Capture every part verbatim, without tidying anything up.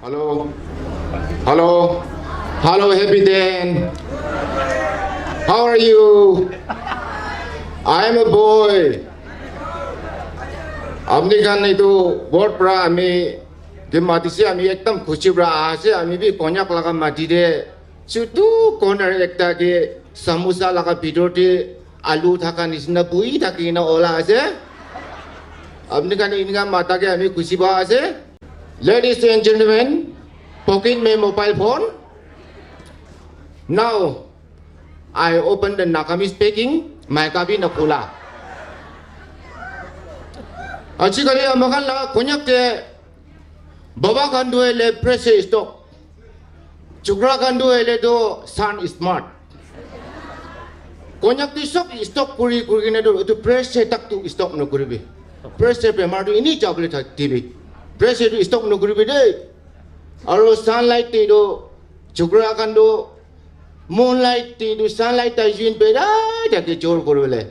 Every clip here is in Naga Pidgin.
Hello. Hello. Hello, Happy Den. How are you? I am a boy. Apni khan etu board pra ami ke matise, ami ekdam khushi pra ase, ami bi Konyak laga mati te chutu corner ekta ke samosa laga bhitor te alu thaka nisina buhi thaki kena ola ase. Apni khan enika mata ke ami khushi pa ase. Ladies and gentlemen, pocket mein mobile phone. Now, I open the Nagamese packing, maika bhi na khula. Ajikali amakhan la Konyak te baba khan tu hoile press stock. Chukra khan tu hoile tu sun smart. Konyak tu sob stock kuri kuri kena tu etu press se tak tu stock no kuribi. Press se bemar tu ini jabole thak tibi. Press se tu stock no kuribi de. Aru sunlight te tu chukra khan tu moonlight te tu sunlight ta jin berai thake jor kuribole.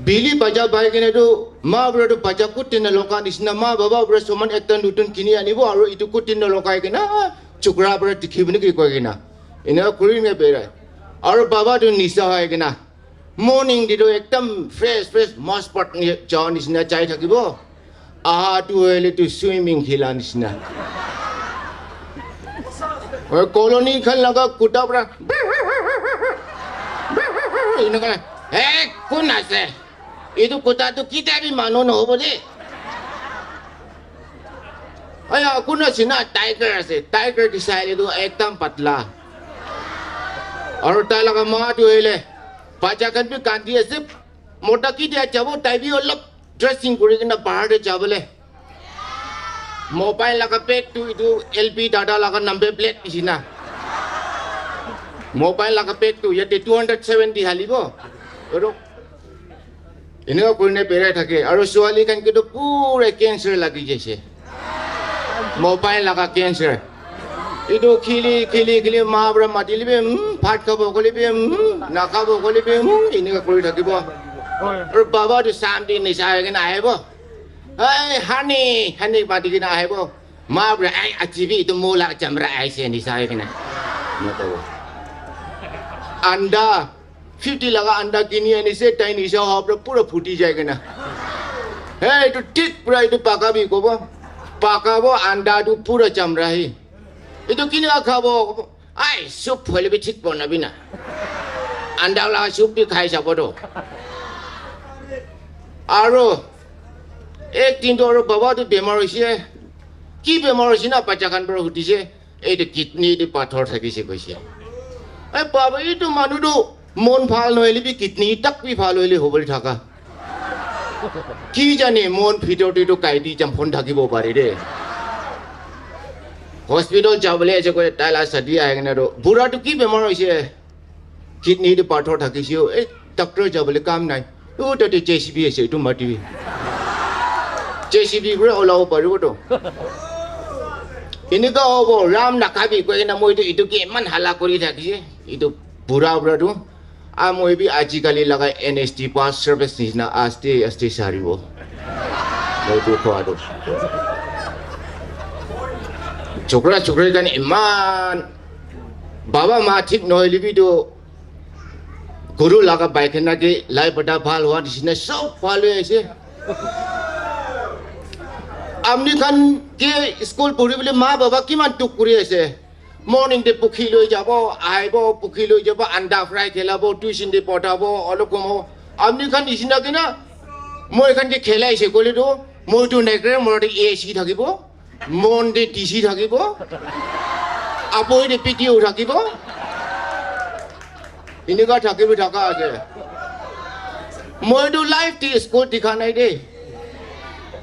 Bili baja pai kena tu ma bura tu baja kutin na loka nisina ma baba bura saman ekta nutun kini anibo aru itu kutin na lokai kena chukra bura dikhi bini ki koi kena. Ina kuri na berai. Aru baba tu nisa hoi kena. Morning te tu ekdam fresh fresh mas pat ni ja nisina jai thakibo. Aha tu hoile tu swimming khila nisina. Oi, colony khan laga kuta pra. Ina kala. Hey, kun ase? Itu kuta tu kita bi manu no hobo de. Aya, kun ase na tiger ase. Tiger ki sai le tu ekdam patla. Aru tai laga ma tu hoile. Bacha khan bi kandi ase. Mota ki dia jabo tai bi olop dressing kuri kena bahar te jabole. Mobile laga bag tu itu L P dada laga number plate nisina. Mobile laga bag tu yate two hundred seventy halibo. Oro. Eneka kuri na berai thake. Aru suwali khan ke tu pura cancer lagi jaise. Mobile laga cancer. Itu khili khili khili ma bura matile bi hmm, bhat khabo kole bi hmm, na khabo kole bi hmm, eneka kuri thakibo. Aru baba tu sam din nisa hoi kena ahibo. Hey, honey, honey, mati kena ahibo. Ma bura, ai, aji bi itu mo la chamra aise nisa hoi kena. Anda, fifty laga anda kini anise, tai nisa hoa pra pura phuti jai kena. Hey, itu thik pura itu paka bi kobo. Paka bo anda tu pura chamra hi. Itu kini khabo. Ai, soup hoile bi thik banabi na. Anda la soup bi khai sabo to. Aro ek din to aro baba tu bemar hoise. Ki bemar hoise na bacha khan para hudise. Ei tu kidney tu pathor thakise koise. Ai baba, ei tu manu tu mon bhal nohoile bi kidney tak bi bhal hoile hobole thaka. Ki jane mon bhitor te tu kaiti champhon thakibo pare de. Hospital jabole ase koi tai la sadi ahi kena tu bura tu ki bemar hoise? Kidney tu pathor thakise o. Eh, doctor jabole kam nai. O tate J C B ase, etu mati bi. J C B pura olabo paribo to. Eneka hobo, ram nakhabi koi kena moi tu etu ke iman hala kuri thakise. Etu bura bura tu. Ah, moi bi ajikali laga N S T pa service nisina aste aste saribo. Moi tu khwa tu. Chokra chokri khan iman baba ma thik nohoile bi tu guru laga baikena ke lai bata bhal hua nisina sob bhal hoi ase. Amni khan ke school puri bole ma baba kiman dukh kuri ase. Morning te pukhi loi jabo, ahibo, pukhi loi jabo, anda fry khelabo, tuition te pothabo, olop komo. Apni khan nisina kena, moi khan ke khelai se koile tu, moi tu nekre, moi tu A C thakibo, mon te D C thakibo, apoi te P T O thakibo. Eneka thakibo thaka ase. Moi tu life te school dikha nai de.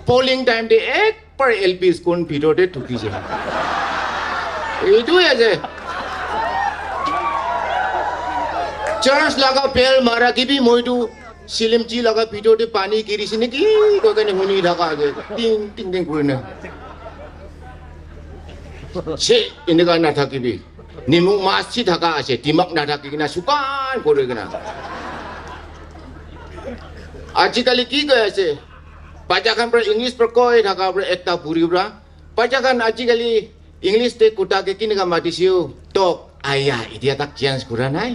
Polling time te ek Par L P school bhitor te thuki jai. Etu ase. Church laga bell mara ki bi moi tu silimchi laga bhitor te pani giri se niki koi kene huni thaka ase. Ting, ting, ting kuri na. Se, eneka na thakibi. Nimok mas chi thaka ase. Dimak na thaki kena sukan kuri kena. Ajikali ki koi ase? Bacha khan para English para koi thaka para ekta buri para Bacha khan ajikali English te kuta ke kineka matisiu, dog, aya, itia tak change kura nai.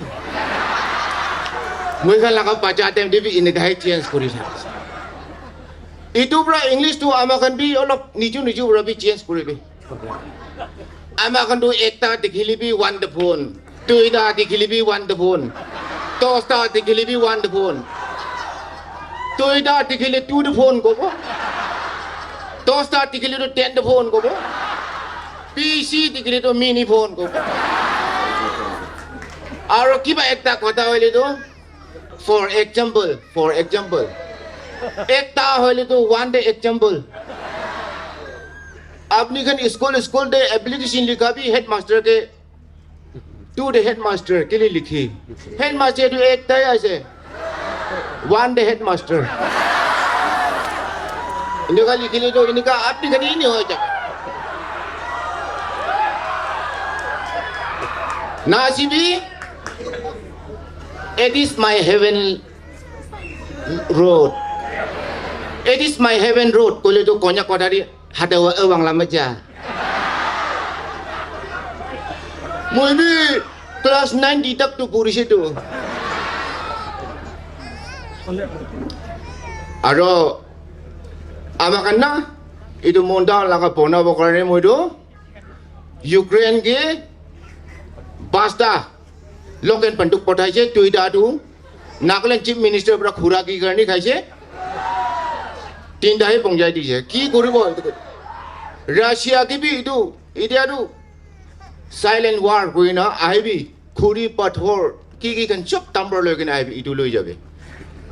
Moi khan laga bacha time te bi eneka hai change kuri thakise. Itu pra English tu ama khan bi olop niju niju pra bi change kuribi. Ama khan tu ekta dikhile bi one the phone, duita dikhile bi one the phone, dosta dikhile bi one the phone, duita dikhile two the phone kobo, dosta dikhile tu ten the phone kobo, P C dikhile tu mini phone kobo. Aro kiba ekta kotha hoile tu, for example, for example, ekta hoile tu one day example. Apni khan school, school te application likha bi headmaster ke, to the headmaster kile likhi. Headmaster tu ekta hi ase. One day headmaster. Eneka likhile tu eneka apni khan hi ni hoi jabo. Na sibi, it is my heaven road. It is my heaven road. Koile tu Konyak kotha di hata wa awang lama ja. Moi bi class nine di tak tu puri situ. Aro ama khan na itu monda laga bona bokare moi tu Ukraine ke pasta loken panduk pathaise, duita tu Nagaland Chief Minister pra khura ki karni khaise, tinta he pongjai dise. Ki koribo? Russia ke bi itu, itia tu silent war koi na ahibi, khuri pathor ki ki khan sob tambar loi kena ahibi, itu loi jabe.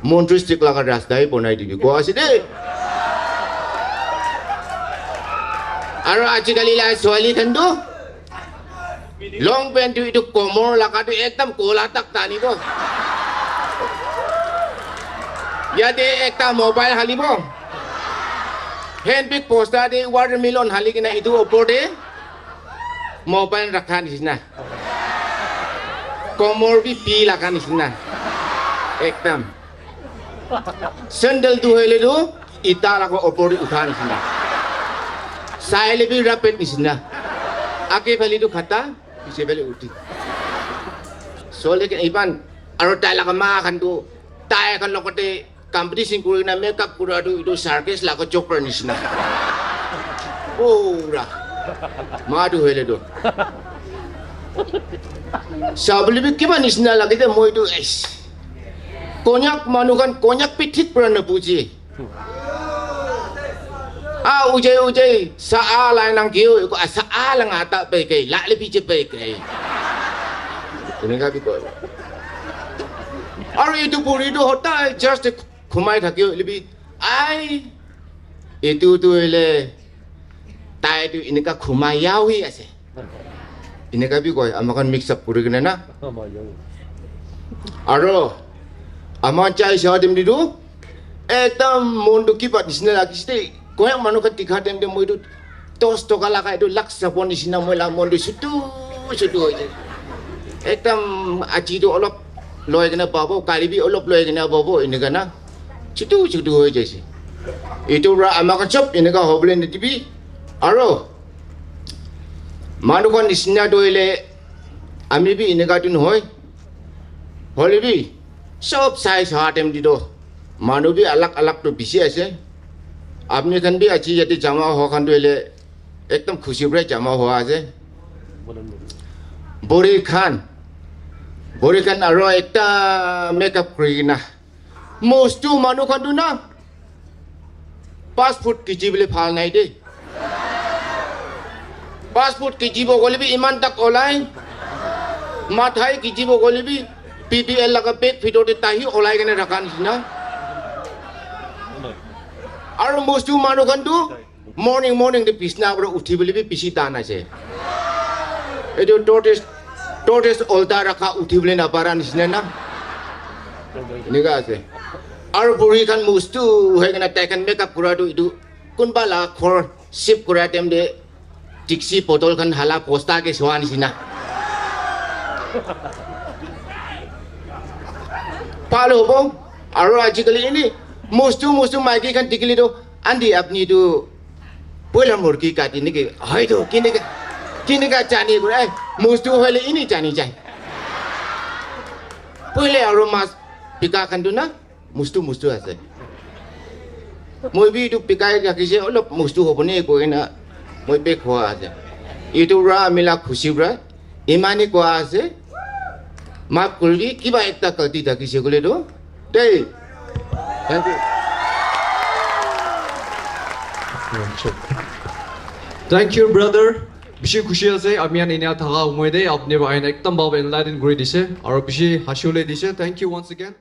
Montri stick laga rasta he bonai dibi. Ko ase de. Aro ajikali la suali khan tu long pant tu itu komor laga tu ekdam kola tak tanibo. Yate ekta mobile halibo. Hand pick posta de watermelon hali kena itu opor de mobile rakha nisina. Komor bi pi laga nisina. Ekdam. Sandal tu hoile tu ita laga opor de utha nisina. Saile bi rapet nisina. Age phale tu khata, piche phale uthi. So lekin iban aro tai laga ma khan tu tai khan logote competition kuri na makeup kura tu itu circus laga joker nisina. Pura. Ma tu hoile tu. Sabli bi kiba nisina lage de moi tu, eish. Konyak manu khan Konyak pi thik pura na buji. Ah, ujai, ujai, sa a lai nang kiyo, ko sa a lang ata pe kai, la le piche pe kai. Eneka bi koi. Aru itu puri tu hotai just khumai thakio libi. Ai, itu tu ele tai tu eneka khumai yawi ase. Eneka bi koi, ama khan mix up kuri kena na. Aro ama chai sa dem di tu ekdam mon tu kiba nisina lagise de. Koya manu khan dikha time te moi tu dos toka laga itu lakh sabon nisina moi la mon tu sutu sutu hoi jai. Ekdam aji tu olop loi kena pabo, kali bi olop loi kena pabo, eneka na sutu sutu hoi jaise. Itu ra ama khan sob eneka hobole nitibi. Aro manu khan nisina tu hoile ami bi eneka tu nohoi. Hoile bi sob sai sa time te tu manu bi alag alag tu bishi ase. Apni khan bi aji yate jama hoa khan tu hoile ekdam khushi para jama hoa ase. Buri khan, buri khan aro ekta makeup kuri kena. Mostu manu khan tu na, fast food kiji bole bhal nai de. Fast food kiji bo gole bi iman tak olai. Mathai kiji bo gole bi P P L laga bag bhitor te tahi olai kena rakha nisina. Aro mostu manu khan tu morning, morning te bisna para uthi bole bi bishi tan ase. Etu tortoise, tortoise olta rakha uthi bole na para nisina na. Eneka ase. Aro buri khan mostu hoi kena tai khan makeup kura tu etu kunba la ghor shift kura time te dikchi bottle khan hala bosta ke soa nisina. Bhal hobo. Aro ajikali eni mostu, mostu maiki khan dikhile tu, "Aunty, apni tu Poila murgi kati niki, hoito kineka, kineka jani kore, eh, mustu hoile ini jani jai. Poile aru mas bika khan tu na, mustu mustu ase. Moi bi itu bikai rakise, olop mustu hobo ne koi na, moi bi khoa ase. Itu ra ami la khushi pra, imani koa ase, maaf kuribi, kiba ekta galti thakise koile tu, dei. Thank you. Thank you, brother. Bishi khushi ase, ami khan enia thaka humoi te apni para aina ekdam bhal enlighten kuri dise, aru bishi hasi le dise. Thank you once again.